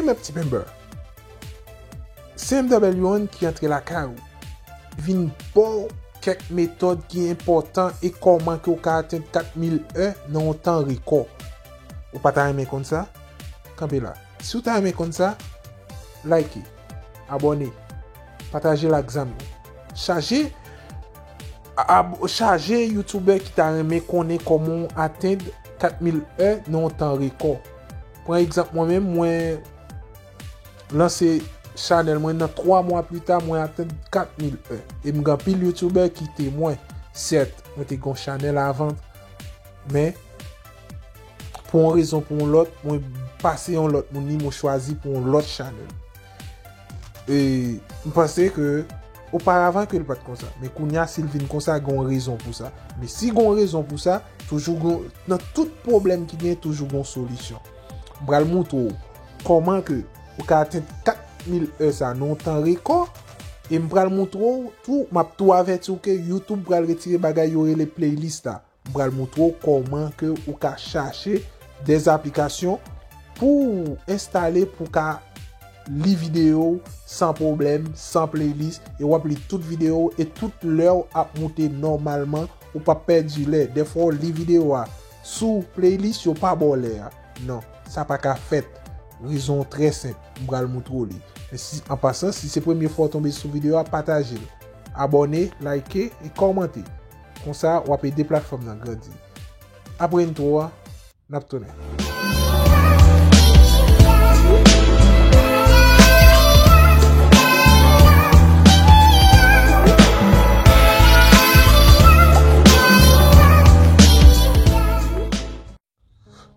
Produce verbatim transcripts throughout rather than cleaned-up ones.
Mèt ti member. Se M W One ki antre lakay ou. Vin ba w kèk metòd ki enpòtan e kòman ke w ka atenn kat mil è nan yon tan rekò. Ou pa ta renmen konn sa? Kanpe la. Si w ta renmen konn sa, like, abòne, pataje l ak zanmi w. Chaje, ab, chaje youtubè ki ta renmen konnen kòman w atenn kat mil è nan yon tan rekò. Pran egzanp mwen menm, mwen lanse chanèl mwen, nan twa mwa pita, mwen atenn kat mil è. E m gen anpil youtubè ki te mwen. Sèt, mwen te gen yon chanèl avan, men pou yon rezon, pou yon lòt, mwen pase yon lòt moun li, mwen chwazi pou yon lòt chanèl. E m panse ke oparavan ke l pa t konsa. Men kounye a, si l vin konsa, gen yon rezon pou sa. Men si gen yon rezon pou sa, toujou gen, nan tout pwoblèm ki gen, toujou gen yon solisyon. M pral montre w kòman ke ou ka atenn kat mil è sa nan yon tan rekò. E m pral montre w tou, m ap tou avèti w ke YouTube pral retire bagay yo rele playlist la. M pral montre w kòman ke ou ka chache de aplikasyon pou w enstale, pou w ka li videyo w san pwoblèm, san playlist, e w ap li tout videyo w, e tout lè w ap moute nòmalman, ou p ap pèdi lè. Dèfwa w li videyo a sou playlist, yo pa ba w lè a. Non, sa pa ka fèt. Rezon trè senp, m pral montre w li. Men si, an pasan, si se premye fwa w tonbe sou videyo a, pataje l. Abòne, like e kòmante. Konsa, w ap ede platfòm nan grandi. Apre entwo a, n ap tounen.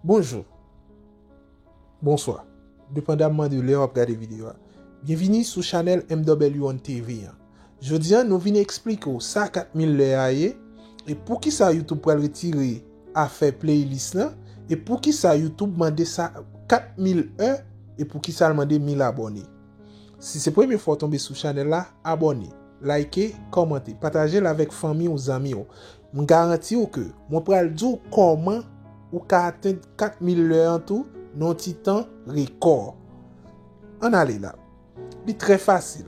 Bonjou. Bonswa. Depandamman de lè w ap gade videyo a. Byenvini sou chanèl M W One T V an. Jodi a, nou vin eksplike w sa kat mil lè a ye, e poukisa YouTube pral retire afè playlist lan, e poukisa YouTube mande sa kat mil è, e poukisa l mande mil abòne. Si se premye fwa w tonbe sou chanèl la, abòne, like, kòmante, pataje l avèk fanmi w, zanmi w. M garanti w ke mwen pral di w kòman ou ka atenn kat mil lè an tou nan yon ti tan rekò. Ann ale la. Li trè fasil.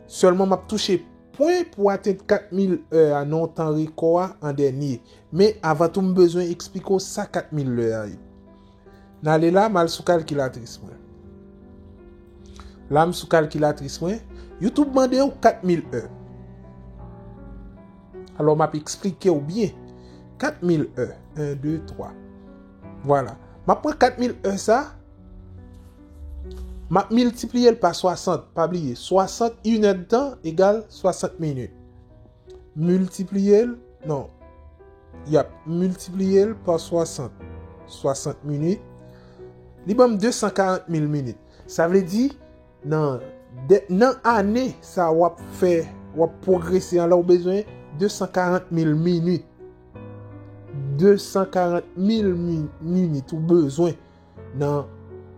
Sèlman m ap touche pwen pou atenn kat mil è a nan yon tan rekò a an dènye. Men avan tou, m bezwen eksplike w sa kat mil lè a ye. N ale la, m al sou kalkilatris mwen. La, m sou kalkilatris mwen. YouTube mande w kat mil è. Alò, m ap eksplike w byen. Kat mil è. En, de, twa. Vwala. M ap pran kat mil è sa. M ap miltipliye l pa swasant. Pa bliye, swasant, inèdtan egal swasant minit. Miltipliye l, non. Y ap miltipliye l pa swasant. Swasant minit. Li ban m de san karant mil minit. Sa vle di, nan, de, nan ane sa w ap fè, w ap pwogrese an la, ou bezwen de san karant mil minit. De san karant mil mi-, minit ou bezwen nan,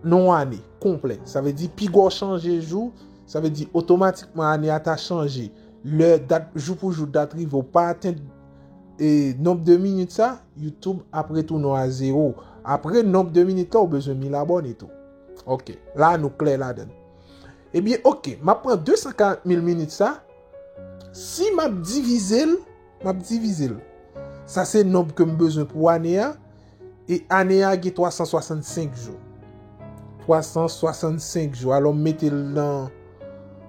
nan yon ane konplè. Sa vle di, pi gwo chanje jou, sa vle di otomatikman ane a ta chanje. Lè dat, jou pou jou, dat rive, ou pa atenn, e, nonb de minit sa, YouTube ap retounen w a zewo. Apre nonb de minit la, ou bezwen mil abòne tou. Ok, la nou klè ladan l. Ebyen, ok, m ap pran de san karant mil minit sa. Si m ap divize l, m ap divize l. Sa se nonb ke m bezwen pou ane a. E ane a gen twa san swasannsenk jou. Twa san swasannsenk jou. Alò, m mete l nan,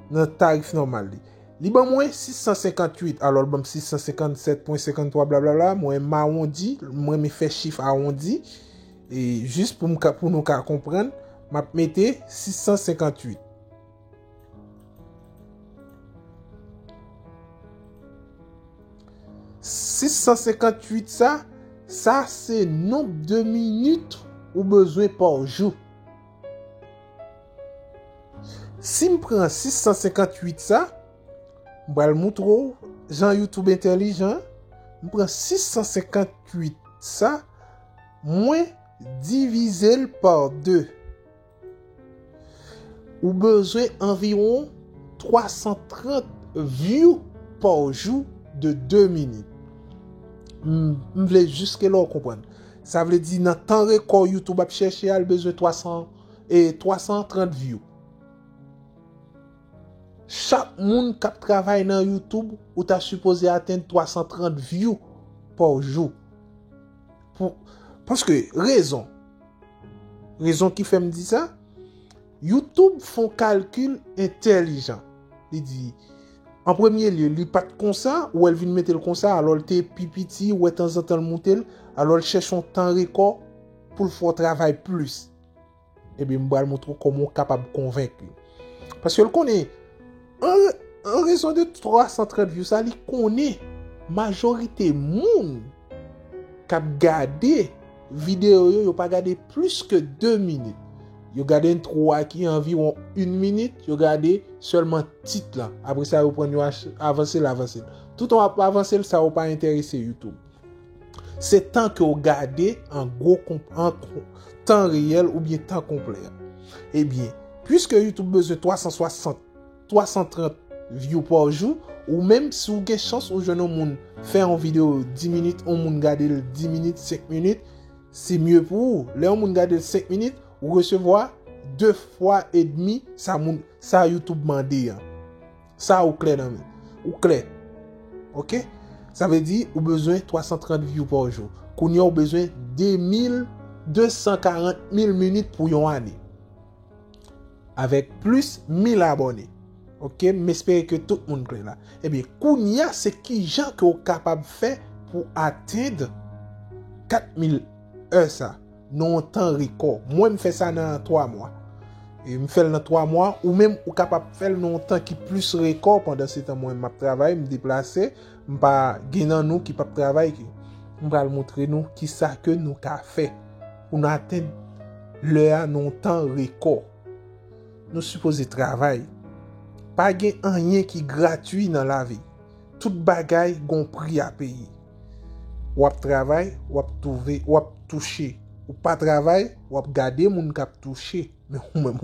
nan tarif nòmal li. Li ban mwen sis san senkantuit. Alò, l ban m sis san senkannsèt pwen senkanntwa, blablabla. Mwen, m awondi. Mwen, m fè chif awondi. E jis pou m ka, pou nou ka konprann, m ap mete sis san senkantuit. Sis san senkantuit sa, sa se nonb de minit ou bezwen pa jou. Si m pran sis san senkantuit sa, m pral moutre w jan YouTube entèlijan. M pran sis san senkantuit sa, mwen divize l pa de. Ou bezwen anviwon twa san trant view pa jou de de minit. M, m vle jiske la w konprann. Sa vle di nan tan rekò YouTube ap chèche a, l bezwen twa san, e twa san trant view. Chak moun k ap travay nan YouTube, ou ta sipoze atenn twa san trant view pa jou. Pou, paske rezon, rezon ki fè m di sa, YouTube fè yon kalkil entèlijan. Li di, an premye lye, li pa t konsa, ou wè l vin mete l konsa, alò l te pi piti, ou wè tanzantan l moute l, alò l chèche yon tan rekò pou l fè w travay plis. Ebyen, m pral montre w kòman w kapab konvenk li. Paske l konnen, an, an rezon de twa san trant view sa, li konnen majorite moun k ap gade videyo yo, yo pa gade plis ke de minit. Yo gade entwo a ki anviwon yon minit, yo gade sèlman tit lan. Apre sa, yo pran yo ach-, avanse l, avanse l. Toutan w ap avanse l, sa yo pa enterese YouTube. Se tan ke w gade an gwo konp-, an ko-, tan reyèl oubyen tan konplè a. Ebyen, piske YouTube bezwen twa san swasant, twa san trant view pa jou, ou menm si w gen chans ou jwenn yon moun fè yon videyo dis minit, yon moun gade l dis minit, senk minit, se mye pou ou. Lè yon moun gade l senk minit, ou resevwa de fwa edmi sa moun, sa YouTube mande an. Sa ou klè nan men. Ou klè. Oke? Sa vle di ou bezwen twa san trant view pa jou. Kounye a ou bezwen de mil, de san karant mil minit pou yon ane. Avèk plis mil abòne. Oke? M espere ke tout moun klè la. Ebyen, kounye a se kijan ke ou kapab fè pou atenn kat mil è sa. Nan yon tan rekò. Mwen, m fè sa nan twa mwa. E m fè l nan twa mwa, ou menm, ou kapab fè l nan yon tan ki plis rekò. Pandan se tan, mwen, m ap travay, m deplase, m pa gen nan nou ki p ap travay. Ki, m pral montre nou kisa ke nou ka fè pou nou atenn lè a nan yon tan rekò. Nou sipoze travay. Pa gen anyen ki gratui nan lavi. Tout bagay gon pri a peye. W ap travay, w ap touve, w ap touche. Ou pa travay, w ap gade moun k ap touche. Men ou menm,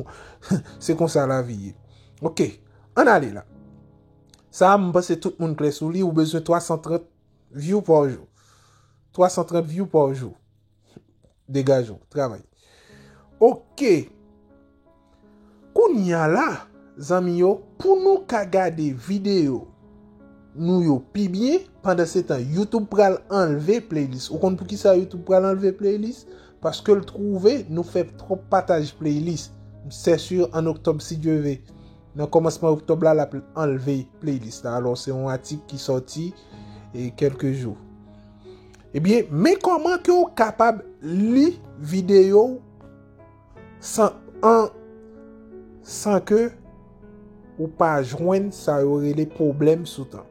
se konsa lavi ye. Oke, ann ale la. Sa a, m panse tout moun klè sou li, ou bezwen twa san trant view pa jou. Twa san trant view pa jou. Degaje w, travay. Oke. Kounye a la, zanmi yo, pou nou ka gade videyo nou yo pi byen, pandan se tan, YouTube pral anlve playlist. Ou konn poukisa YouTube pral anlve playlist? Paske l twouve nou fè twòp pataj playlist. Se sur an oktòb, si Dye ve. Nan kòmansman oktòb la, l ap anlve playlist la. Alò, se yon atik ki sòti, e, kèlke jou. Ebyen, men kòman ke w kapab li videyo w san, an, san ke ou pa jwenn sa yo rele pwoblèm sou tan.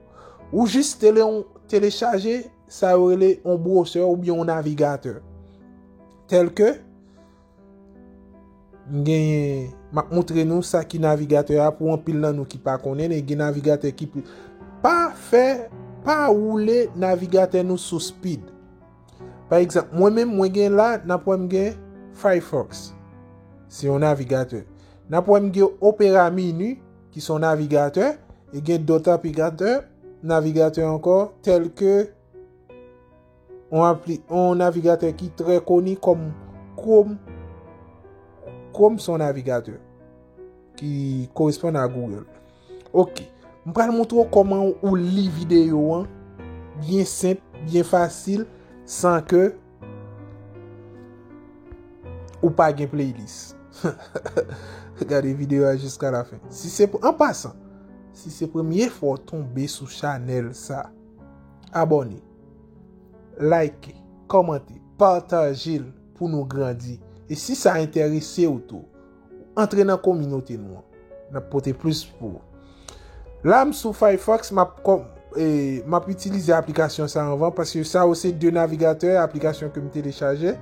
Ou jis tele-, telechaje sa yo rele yon browser oubyen yon navigatè. Tèlke M genyen, m ap montre nou sa ki navigatè a pou anpil nan nou ki pa konnen, e gen navigatè ki pli. Pa fè, pa woule navigatè nou sou speed. Pa egzanp, mwen menm, mwen gen la, n ap wè m gen Firefox. Se yon navigatè. N ap wè m gen Opera Mini, ki se yon navigatè, e gen dòt navigatè, navigatè ankò, tèlke yon apli-, yon navigatè ki trè koni kòm Chrome. Chrome se yon navigatè ki koresponn a Google. Oke. M pral montre w kòman ou li videyo an byen senp, byen fasil, san ke ou pa gen playlist. Gade videyo a jiska la fen. Si se, an pasan, si se premye fwa w tonbe sou chanèl sa, abòne, like, kòmante, pataje l pou nou grandi. E si sa enterese w tou, antre nan kominote nou an. N ap pote plis pou ou. La, m sou Firefox, m ap kòm, e, m ap itilize aplikasyon sa anvan, paske sa yo se de navigatè aplikasyon ke m telechaje.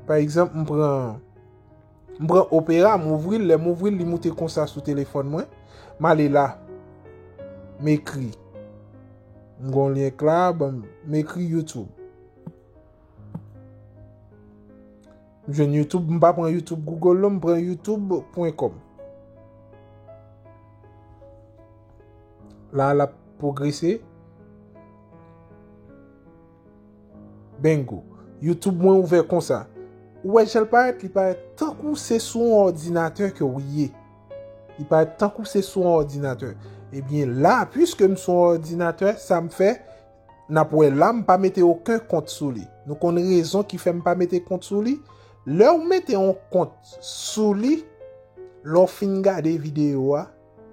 Pa egzanp, m pran M pran Opera, m ouvri l, lè m ouvri l, li moute konsa sou telefòn mwen. M ale la. M ekri. M gon lyen k la, ban m, m ekri YouTube. M jwenn YouTube, m pa pran YouTube Google non, m pran youtube pwen kòm. La, l ap pwogrese. Bingo. YouTube mwen ouvè konsa. Ou wè jan l parèt, li parèt tankou se sou yon òdinatè ke w ye. Li parèt tankou se sou yon òdinatè. Ebyen la, piske m sou yon òdinatè, sa m fè, n ap wè la, m pa mete okenn kont sou li. Nou konn rezon ki fè m pa mete kont sou li? Lè w mete yon kont sou li, lè w fin gade videyo a,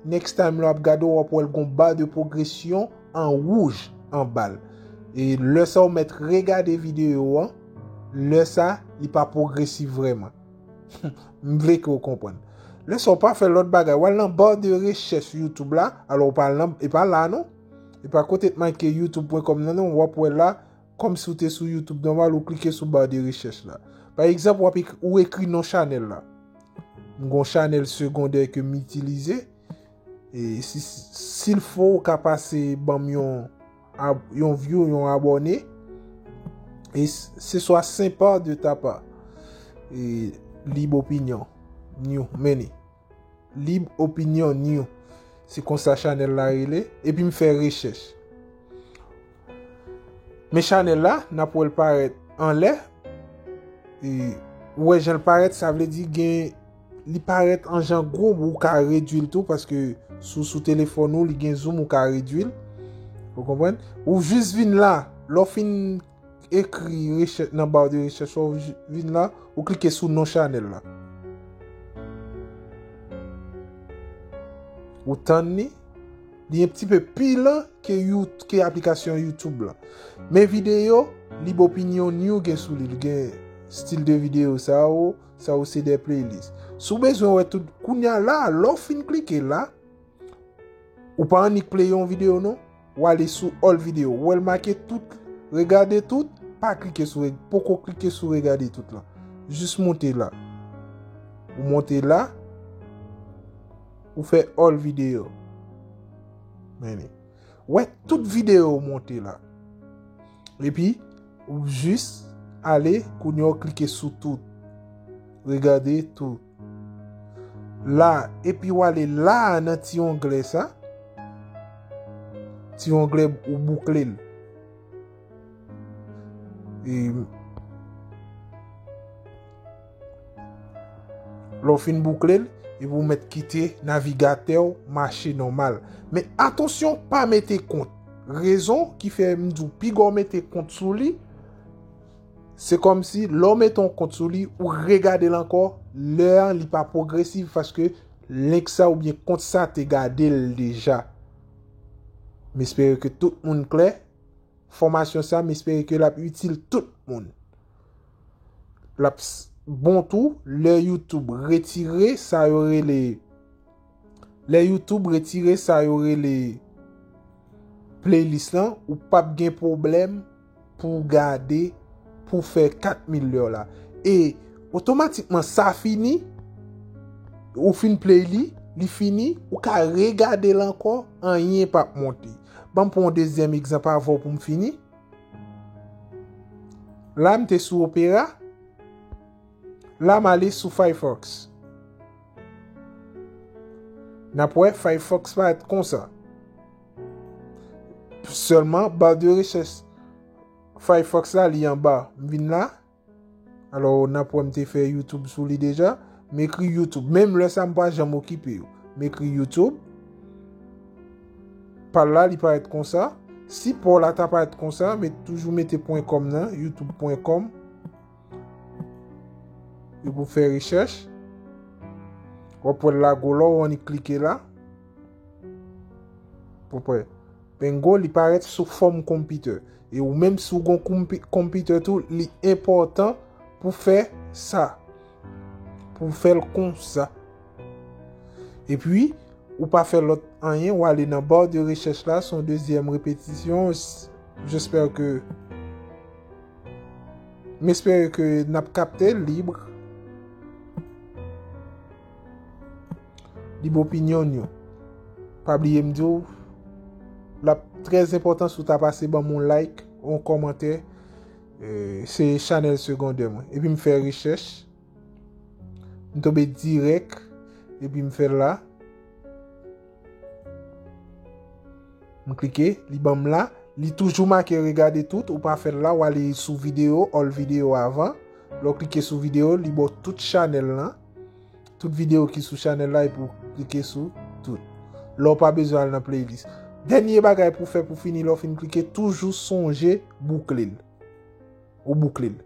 next time lè w ap gade, w ap wè l gon ba de pwogresyon an wouj anba l. E lè sa w mèt regade videyo an, lè sa, li pa pwogresiv vrèman. M vle ke w konprann. Lè sa w pa fè lòt bagay, w al nan ba de rechèch YouTube la, alò w pa al nan, e pa la non. E pa kote t make youtube pwen kòm nan non, w ap wè la, kòmsi w te sou YouTube nòmal, ou klike sou ba de rechèch la. Pa egzanp, w ap ek-, ou ekri non chanèl la. M gon chanèl segondè ke m itilize. E si, si l fo, ou ka pase ban m yon, ab- yon view, yon abòne. E s- ce soit sympa de ta part. E lib opinyon. New, many. Lib opinyon, new. Se konsa chanèl la rele. Epi m fè rechèch. Men chanèl la, n ap wè l parèt anlè. E, ou wè jan l parèt, sa vle di gen, li parèt an jan gwo, ou ka redui l tou, paske sou, sou telefòn ou, li gen zoom, ou ka redui l. Ou konprann? Ou jis vin la, lè w fin ekri rechèch nan ba de rechèch, ou vin la, ou klike sou non chanèl la. Ou tann li, li yon ti pe pi lan ke, You- ke aplikasyon YouTube la. Men videyo, lib opinyon ni ou gen sou li. Li gen stil de videyo sa ou, sa ou se de playlist. Si w bezwen wè tout, kounya la, lè w fin klike la, ou pa annik play yon videyo non, ou ale sou all videyo. Ou wè l make tout, regade tout, pa klike sou, re- poko klike sou regade tout la. Jis monte la. Ou monte la, ou fè all videyo. Men li. Ou wè tout videyo monte la. Epi, ou jis ale, kounye a w klike sou tout. Regade tout. La, epi w ale la nan ti onglè sa. Ti onglè ou boukle l. E, lè w fin boukle l, epi w mèt kite navigatè w mache nòmal. Men atansyon, pa mete kont. Rezon ki fè m di w piga w mete kont sou li, se kòmsi lè w mete yon kont sou li, ou regade l ankò, lè a li pa pwogresiv paske link sa oubyen kont sa te gade l deja. M espere ke tout moun klè. Fòmasyon sa, m espere ke l ap itil tout moun. L ap s- bon tou, lè YouTube retire sa yo rele, lè YouTube retire sa yo rele playlist lan, ou p ap gen pwoblèm pou w gade, pou w fè kat mil lè la. E otomatikman, sa fini, ou fin play li, li fini, ou ka regade l ankò, anyen p ap monte. Ban m pran yon dezyèm egzanp avan pou m fini. La, m te sou Opera. La, m ale sou Firefox. N ap wè Firefox parèt konsa. Sèlman, ba de rechèch Firefox la, li anba. M vin la. Alò, n ap wè m te fè YouTube sou li deja. M ekri YouTube. Menm lè sa, m pa janm okipe yo. M ekri YouTube. Pal la, li parèt konsa. Sipò la ta parèt konsa, men toujou mete pwen kòm nan, youtube pwen kòm. Epi w fè rechèch. W ap wè l lago la, w annik klike la. W ap wè. Pengo, li parèt sou fòm konpitè. E ou menm si w gon konpi- konpitè tou, li enpòtan pou fè sa. Pou fè l konsa. Epi, ou pa fè lòt anyen, ou ale nan ba de rechèch la, se yon dezyèm repetisyon. S- J'espère que, m espere ke n ap kapte l, libre. Libre opinion nou. Pa bliye m di w, l ap trè enpòtan si w ta pase ban m yon like, yon kòmantè. Eh, se chanèl segondè mwen. Epi m fè rechèch. M tonbe dirèk. Epi m fè l la. M klike, li ban m la. Li toujou make regade tout, ou pa fè l la, w ale sou videyo, all videyo avan. Lè w klike sou videyo, li ba w tout chanèl lan. Tout videyo ki sou chanèl la, epi w klike sou tout. Lè w pa bezwen al nan playlist. Dènye bagay pou w fè pou fini, lè w fin klike, toujou sonje boukle l. Ou boukle l.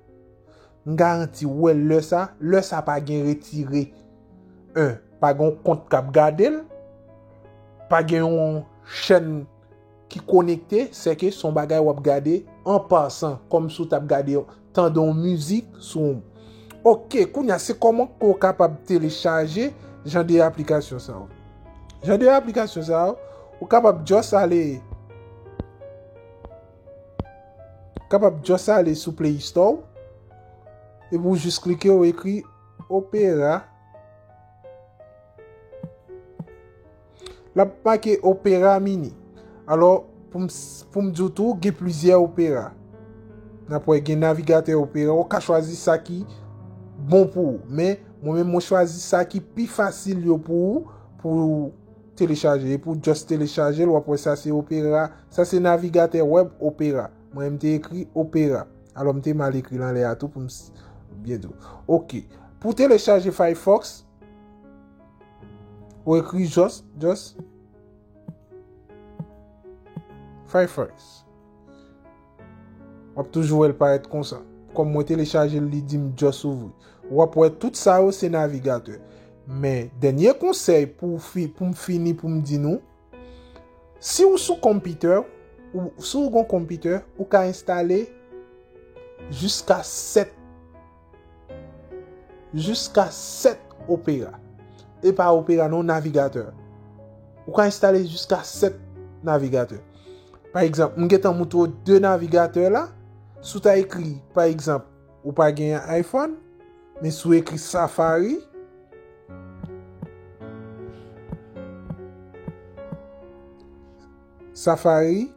M garanti w, wè lè sa, lè sa pa gen retire. En, pa gen yon kont k ap gade l, pa gen yon chèn ki konekte, sèke se yon bagay w ap gade an pasan, kòmsi w t ap gade, tande yon mizik sou. Oke, kounye a, se kòman ke w kapab telechaje jan de aplikasyon sa yo. Jan de aplikasyon sa yo, ou kapab just ale, kapab just ale sou Play Store, epi w jis klike, w ekri Opera. L ap make Opera Mini. Alò, pou m, pou m di w tou, gen plizyè Opera. N ap wè, gen navigatè Opera, ou ka chwazi sa ki bon pou ou. Men, mwen menm, mwen chwazi sa ki pi fasil yo pou ou, pou ou telechaje. E pou w just telechaje l, w ap wè sa se Opera, sa se navigatè wèb Opera. Mwen, m te ekri Opera. Alò, m te mal ekri l anlè a tou pou m s-, byen di w. Oke. Pou telechaje Firefox, ou ekri just, just Firefox. W ap toujou wè l parèt konsa. Kòm mwen telechaje l, li di m just ouvri. W ap wè tout sa yo se navigatè. Men, dènye konsèy pou fi-, pou m fini, pou m di nou, si w sou konpitè, ou, si w gon konpitè, ou ka enstale jiska sèt, jiska sèt Opera. E pa Opera non, navigatè. Ou ka enstale jiska sèt navigatè. Pa egzanp, m gentan moutre w de navigatè la. Si w ta ekri, pa egzanp, ou pa gen iPhone, men si w ekri Safari, Safari,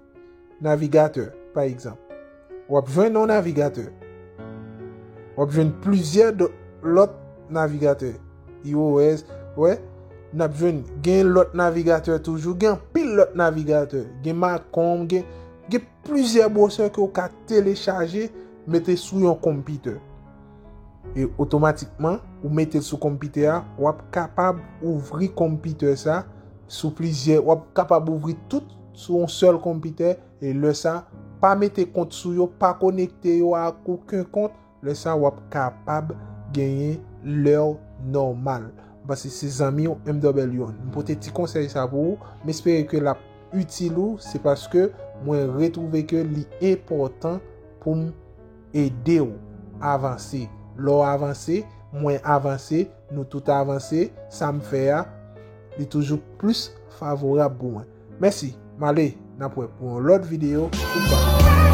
navigatè, pa egzanp. W ap jwenn yon navigatè. W ap jwenn plizyè do-, lòt navigatè. iOS, wè, n ap jwenn, gen lòt navigatè toujou, gen anpil lòt navigatè. Gen Macomb, gen, gen plizyè browser ke w ka telechaje, mete sou yon konpitè. E otomatikman, ou mete l sou konpitè a, w ap kapab ouvri konpitè sa sou plizyè, w ap kapab ouvri tout sou yon sèl konpitè, e lè sa, pa mete kont sou yo, pa konekte yo ak okenn kont, lè sa, w ap kapab genyen lè w nòmal. M panse se zanmi w, M W N. M pote ti konsèy sa pou ou, m espere ke l ap itil ou, se paske mwen retwouve ke li enpòtan pou m ede w avanse. Lè w avanse, mwen avanse, nou tout avanse, sa m fè a, li toujou plis favorab pou mwen. Mèsi, m ale, n ap wè pou yon lòt videyo. Goodbye.